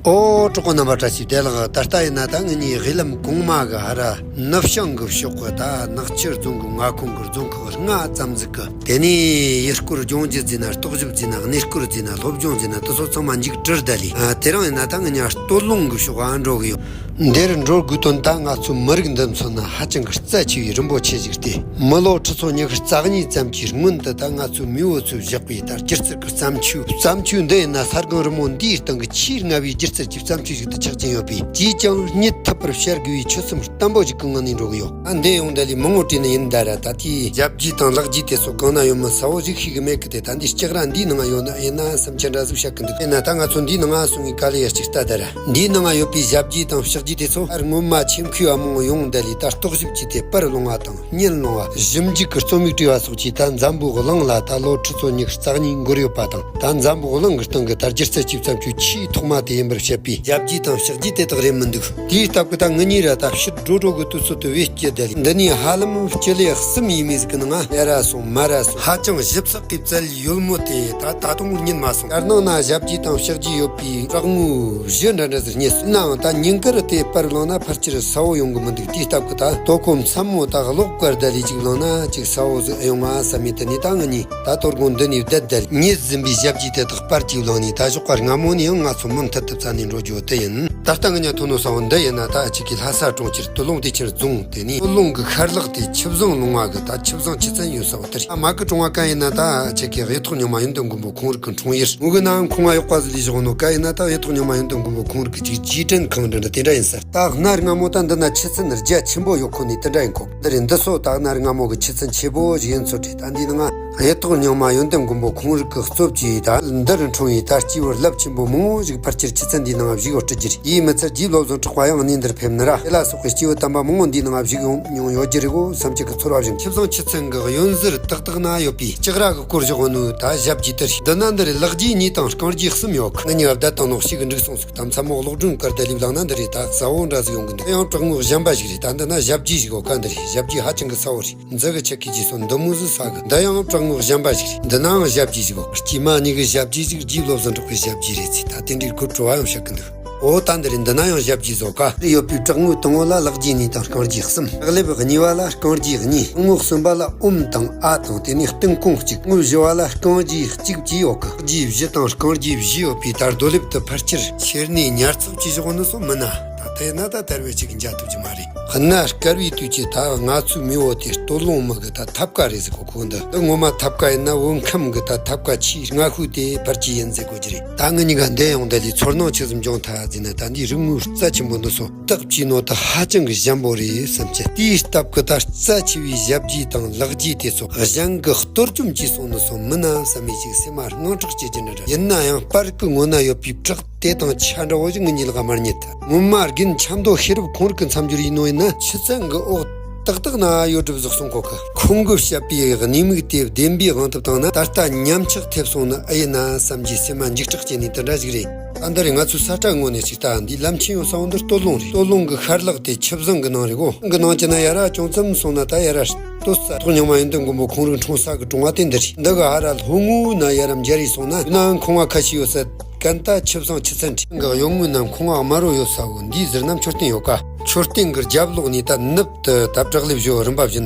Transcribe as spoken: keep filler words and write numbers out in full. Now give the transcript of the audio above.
ཨོ། གྲོགས་པོ་རྣམ་པ་བཀྲ་ཤིས་བདེ་ལེགས། ད་ལྟ་ཡིན་ན་ད་ངེད་གཉིས་དབུས་ལམ་གོང་མ་གི་ཧ་ར་ནུབ་བྱང་གི་ཕྱོགས་གི་ད་ནག་ཆུ་རྫོང་གི་མངའ་ཁོངས་གི་རྫོང་ཁག་ལྔ་ཙམ་ཟིག་གི། དེ་ནས་ཡུལ་སྐོར་ལྗོངས་རྒྱུ་ཟེར་ན། རྟོག་ཞིབ་ཟེར་ན། གནས་སྐོར་ཟེར་ན། སློབ་སྦྱོང་ཟེར་ན། དེ་ཚོ་ཚང་མ་མཇུག་གྲུབ་བསྡད་ལེ། ཨ། དེ་རིང་ཡིན་ན་ད་ངེད་གཉིས་སྟོད་ལུང་གི་ཕྱོགས་ཨ་འགྲོ་གི་ཡོད། འདིར་འགྲོ་དགོས་དོན་ད་ང་ཚོའི་མི་རིགས་འདི་མཚོན་ན་ཧ་ཅང་གི་རྩ་ཆེ་བའི་རིན་པོ་ཆེ་ཞིག་སྟེ། མི་ལོ་ཁྲི་ཚོ་ཉི་ཤུ་རྩ་གཉིས་ཙམ་གྱི་སྔོན་དུ་ད་ང་ཚོའི་མེས་པོ་ཚོས་བཞག་པའི་ད་སྒྱུ་རྩལ་གྱི་བརྩམས་ཆོས། བརྩམས་ཆོས་འདི་ཡིན་ན་ས་སྒང་རི་མོ་འདིའི་སྟེང་གི་ཆེས་སྔ་བའི་སྒྱུ་རྩལ་གྱི་བརྩམས་ཆོས་ཞིག་ཏུ་ཆགས་ཀྱིན་ཡོད་པས། ཅིས་ཀྱང་རྙེད་ཐུབ་པར་བྱ་དགོས་པའི་ཆོད་སེམས་བརྟན་པོ་ཞིག་གི་ངང་ནས་འགྲོ་གི་ཡོད། ཨ། འདི་ཡོང་བསྡད་ལས་མི་ངོ་སྤྲད་ནི་ཡིན་ད་ར། ད་ལྟའི་ཞབས་རྗེས་དང་ལག་རྗེས་དེ་ཚོ་གང་ན་ཡོད་མིན་གསལ་བོ་ཞིག་ཤེས་གི་མེད་གི། དེ་ད་འདི་ལྕགས་ར་འདིའི་ནང་ཡོད་ན་ཡིན་ན་བསམ་འཆར་འདྲ་ཟིག་བཤད་གི་འདུག་ཡིན་ན་ད་ང་ཚོ་འདིའི་ནང་སོང་ངས་ག་ལེ་ཡར་ཅིག་ལྟ་ད་ར། འདིའི་ནང་ཡོད་པའི་ཞབས་རྗེས་དང་ཕྱག་རྗེས་དེ་ཚོ་སྔོན་མ་ཆེམ་ཁུའི་བ་མོ་ཡོང་བསྡད་ལས། ད་རྟོག་ཞིབ་བྱས་ཏེ་པར་སློང་བ་དང་། བརྙན་སློང་བ། ཞིབ་འཇུག་གི་རྩོམ་ཡིག་བྲིས་པ་སོགས་ཀྱིས་ད་འཛམ་བུ་གླིང་ལ་ད་ལོ་ཁྲི་ཚོ་ཉི་ཤུ་རྩ་གཉིས་འགོར་ཡོད་པ་དང་། ད་འཛམ་བུ་གླིང་གི་སྟེང་གི་ད་སྒྱུ་རྩལ་གྱི་བརྩམས་ཆོས་ཆེས་ཐོག་མ་དེ་ཡིན་པར་བཤད་པའི་ཞབས་རྗེས་དང་ཕྱག་རྗེས་དེ་དག་རེད་མི་འདུག་དེའི་སྟབས་ཀྱིས་ད་ངེད་གཉིས་ར་ད་ཕྱིར་འགྲོ་འགྲོ་གི་དུས་ཚོད་དུ་བེད་སྤྱད་བསྡད་ལས། འདི་ནས་ཧ་ལམ་སྤྱི་ལེ་གསུམ་ཡས་མས་ཟིག་གི་ནང་ཡར་ར་སོང་མར་ར་སོང་། ཧ་ཅང་ཞིབ་ཚགས་ཀྱི་བཙལ་ཡོད་མོད་དེ་ད་ད་དུང་རྙེད་མ་སོང་། ཡར་ནང་ན་ཞབས་རྗེས་དང་ཕྱག་རྗེས་ཡོད་པའི་པྲག་ངོས་བཞི་འདྲ་འདྲ་ཟིག་རྙེད་སོང་། ཡིན་ནའང་ད་ཉིན་དཀར་དེ་པར་བླངས་ན་ཕལ་ཆེར་གསལ་བོ་ཡོང་གི་མི་འདུག་དེའི་སྟབས་ཀྱིས་ད་དོ་ཁོ་མཚན་མོ་ད་གློག་བཀར་བསྡད་ལས་ཅིག་བླངས་ན་ཅིག་གསལ་བོ་ཟིག་ཨེ་ཡོང་ང་བསམ་མེད་དེ་ནས་ད་ངེད་གཉིས་ད་དོ་དགོང་འདི་ནས་བསྡད་བསྡད་རྙེད་ཟིན་པའི་ཞབས་རྗེས་དེ་དག་པར་གྱིས་བླངས་ནས། ད་ཞོགས་པ་སྔ་མོ་ནས་ཡང་ང་ཚོ་མུ་མཐུད་དུ་བཙལ་ནས་འགྲོ་རྒྱུ་དེ་ཡིན། ད་ལྟ་ངེད་གཉིས་ཐོན་ནོ་ས་བོ་འདི་ཡིན་ན་ད་ཁྱེད་ཀྱི་ལྷ་ས་གྲོང་ཁྱེར་སྟོད་ལུང་བདེ་ཆེན་རྫོང་། དེ་ནས་སྟོད་ལུང་གི་ཤར་ལྷག་སྟེ་ཆུ་བཟང་ལུང་བ་གི་ད་ཆུ་བཟང་ཆུ་ཚན་ཡོད་ས་བོ་དེ་རེད། ཨ། མ་གི་གྲོང་བ་གན་ཡིན་ན་ད་ཁྱེད་ཀྱི་གཡུ་ཐོག་རྙིང་མ་ཡོན་ཏན་མགོན་པོ་ཁོང་རིགས་ཀྱི་འཁྲུངས་ཡུལ། ངོས་ཀྱི་ནའང་ཁང་བ་གཡོག་པ་ཟིག་ལས་བཞག་ནོ་གན་ཡིན་ན་ད་གཡུ་ཐོག་རྙིང་མ་ཡོན་ཏན་མགོན་པོ་ཁོང་རིགས་ཀྱི་རྗེས་དྲན་ཁང་འདྲ་འདྲ་དེ་འདྲ་ཡིན་ས། ད་གནའ་སྔ་མོ་ད་འདི་ན་ཆུ་ཚན་རྒྱ་ཆེན་པོ་ཡོད་ཁོ་ནས་དེ་འདྲ་ཡིན་ཁོ། འདི་རེད། འདི་སོ་ད་གནའ་སྔ་མོ་གི་ཆུ་ཚན་ཆེ་པོ་ཞིག་ཡིན་ཚོད་རེད། ད་འདིའི་ནང་གཡུ་ཐོག་རྙིང་མ་ཡོན་ཏན་མགོན་པོ་ཁོང་རིགས་ཀྱི་གཙོ་བྱས་ད་འདིར་འཁྲུངས་པའི་ད་སྐྱེས་བུ་རླབས་ཆེན་པོ་མང་བོ་ཞིག་ཕལ་ཆེར་ཆུ་ཚན་འདིའི་ནང་བཞུགས་ཡོད་རྒྱུ་རེད། དེའི་མི་ཚད་རྗེ་བློ་བཟང་གྲགས་པ་ཡང་གནས་འདིར་ཕེབས་ནི་ར། དེ་ལ་སོགས་པའི་སྐྱེས་བུ་དམ་པ་མང་བོ་འདིའི་ནང་བཞུགས་ཡོང་མྱོང་ཡོད་རྒྱུ་རེད་གོ་བསམ་གྱི་གི་ཚོར་བ་བྱུང་། ཆུ་བཟང་ཆུ་ཚན་གྱི་གཡོན་ཟུར་ཏག་ཏག་ན་ཡོད་པའི་ལྕགས་ར་གི་སྐོར་བཞག་ནོ་ད་ཞབས་རྗེས་དེ་རེད། འདི་ན་འདི་རེད། ལག་རྗེས་གཉིས་དང་རྐང་རྗེས་གསུམ་ཡོད་གི། ངེད་གཉིས་བསྡད་བཏང་ནོ་ཞིག་གི་འགྲིག་སོང་ཟིག་ད་མཚན་མོ་གློག་སྒྲོན་བཀར་ཏེ་ལེབ་ལངས་ན་འདི་རེད། ད་གསལ་བོ་འདྲ་ཟིག་ཡོང་གི་འདུག་ཡང་པྲག་ངོས་གཞན་པ་ཞིག་རེད། ད་འདི་ན་ཞབས་རྗེས་ཞིག་ཡོད་ག་འདི་རེད། ཞབས་རྗེས་ཧ་ཅང་གི་གསལ་བོ་རེད། མཛུ་གུ་ཆེ་གི་རྗེས་སོ་འདི་མོ་ཟིག་ས་གི། འདི་ཡང་པྲག་ངོས་གཞན་པ་ཞིག་རེད། འདི་ནའང་ཞབས་རྗེས་ཞིག་ཡོད། སྐྱེས་མ་གཉིས་གི་ཞབས་རྗེས་ཞིག་རྗེ་བློ་བཟང་གྲགས་པའི་ཞབས་རྗེས་རེད་ཟེར། ད་དེ་འདྲའི་དགོད་བྲོ་བ་ཡང་བཤད་གི་འདུག་འོ་ད་འདི་རེད། འདི་ན་ཡང་ཞབས་རྗེས་ཡོད་ག་འདི་ཡོད་པའི་པྲག་ངོས་དང་པོ་ལ་ལག་རྗེས་གཉིས་དང་རྐང་རྗེས་གསུམ། པྲག་ལེབ་གཉིས་པ་ལ་རྐང་རྗེས་གཉིས། པྲག་ངོས་གསུམ་པ་ལ་ཨོམ་དང་ཨ་དང་། དེ་ནས་སྟེང་ཁོང་གཅིག་ངོས་བཞི་བ་ལ་རྐང་རྗེས་གཅིག་བཅས་ཡོད་གི། ལག་རྗེས་བཞི་དང་རྐང་རྗེས་བཞི་ཡོད་པའི་ད་རྡོ་ལེབ་དེ་ཕལ་ཆེར་ཁྱེར་ནས་ཉར་ཚགས་བྱས་བཞག་ནི་སོ་མིན་ན། ད་དེ་ན་ད་དར་བའི་ཅིག་འཇལ་ཐུབ་ཀྱི་མ་རེད། གནའ་བསྐལ་པའི་དུས་ཀྱི་ད་ང་ཚོའི་མེས་པོ་དེ་སྟོད་ལུང་མི་གི་ད་ཐབ་ཀ་རེད་ཟེར་གོ་ཁོ་འདི། འདི་ངོ་མ་ཐབ་ཀ་ཡིན་ན་བོད་ཁམས་གི་ད་ཐབ་ཀ་ཆེས་སྔ་ཤོས་དེ་ཕལ་ཆེར་ཡིན་ཟེར་དགོས་ཀྱི་རེད། ད་ངེད་གཉིས་ཀ་འདི་ཡོང་བསྡད་ལས་ཚོར་སྣང་ཆི་ཟིག་འབྱུང་ཐལ་ཟེར་ན། ད་འདིའི་རིག་དངོས་རྩ་ཆེན་པོ་འདི་ཚོ་བརྟག་བྱས་ནོ་ད་ཧ་ཅང་གི་ཞན་པོ་རེད་བསམ་གྱི། དེའི་སྟབས་ཀྱིས་ད་རྩ་ཆེ་བའི་ཞབས་རྗེས་དང་ལག་རྗེས་དེ་ཚོ་གཞན་གྱིས་གཏོར་བཅོམ་བྱས་སོང་ནི་སོ་མིན་ན་བསམ་མི་ཞིག་སེམས་མ་དངངས་སྐྲག་སྐྱེ་རྒྱུ་འདྲ་འདྲ། ཡིན་ན་ཡང་པར་གི་ངོ་ན་ཡོད་པའི་བྲག་དེ་དང་ཆ་འདྲ་བོ་ཞིག་ངེད་གཉིས་ལ་མ་རྙེད་ཐལ། ངོ་མ་རྒན་ཆབ་མདོ་ཤེས་རབ་ཁོང་རིགས་ཀྱི་མཚམས་སྦྱོར་ཡིན་ནོ་ཡིན་ན། ཆུ་ཚན་གྱི་འོག་ཏག་ཏག་ན་ཡོད་གྲབས་ཟིག་གསུང་གོ་གི། ཁོང་གིས་བཤད་པའི་གནས་མིག་དེ་བདེན་པའི་དབང་དུ་བཏང་ན་ད་ལྟ་ཉམས་ཆག་ཐེབས་སོང་ནི་ཨེ་ཡིན་ན་བསམ་གྱི་སེམས་མ་འཇིགས་སྐྲག་སྐྱེས་ནི་དེ་འདྲ་ཞིག་རེད། ད་འདི་རེད། ང་ཚོའི་ས་ཁྲ་ངོས་ནས་ཅིག་ལྟ། འདིའི་ལམ་ཆེན་ཡོད་ས་བོ་འདི་སྟོད་ལུང་རེད། སྟོད་ལུང་གི་ཤར་ལྷག་དེ་ཆུ་བཟང་གི་ནང་རེད་གོ། གི་ནང་གྱི་ན་ཡར་ར་ཅུང་ཙམ་སོང་ན་ད་ཡར་ར་སྟོད་ས་ཐོག་རྙིང་མ་ཡོན་ཏན་མགོན་པོ་ཁོང་རིགས་འཁྲུངས་ས་གི་གྲོང་བ་དེ་འདི་རེད། འདི་གི་ཧར་ར་ལྷོ་ངོས་ན་ཡར་ར་མཇལ་ཡི་སོང་ན་ཡུན་ནའང་ཁང་བ་ཁ་ཤས་ཡོད་ས། གན་ད་ཆུ་བཟང་ཆུ་ཚན་རེད། གི་གཡོན་ངོས་ན་ཁང་བ་དམར་རོ་ཡོད་ས་བོ་འདིའི་ཟུར་ན་མཆོད་རྟེན་ཡོད་ཀ། མཆོད་རྟེན་གི་རྒྱབ་ལོགས་ནས་ད་ནུབ་ཏུ་ད་བྲག་ལེབ་བཞི་བོ་རིམ་པ་བཞིན།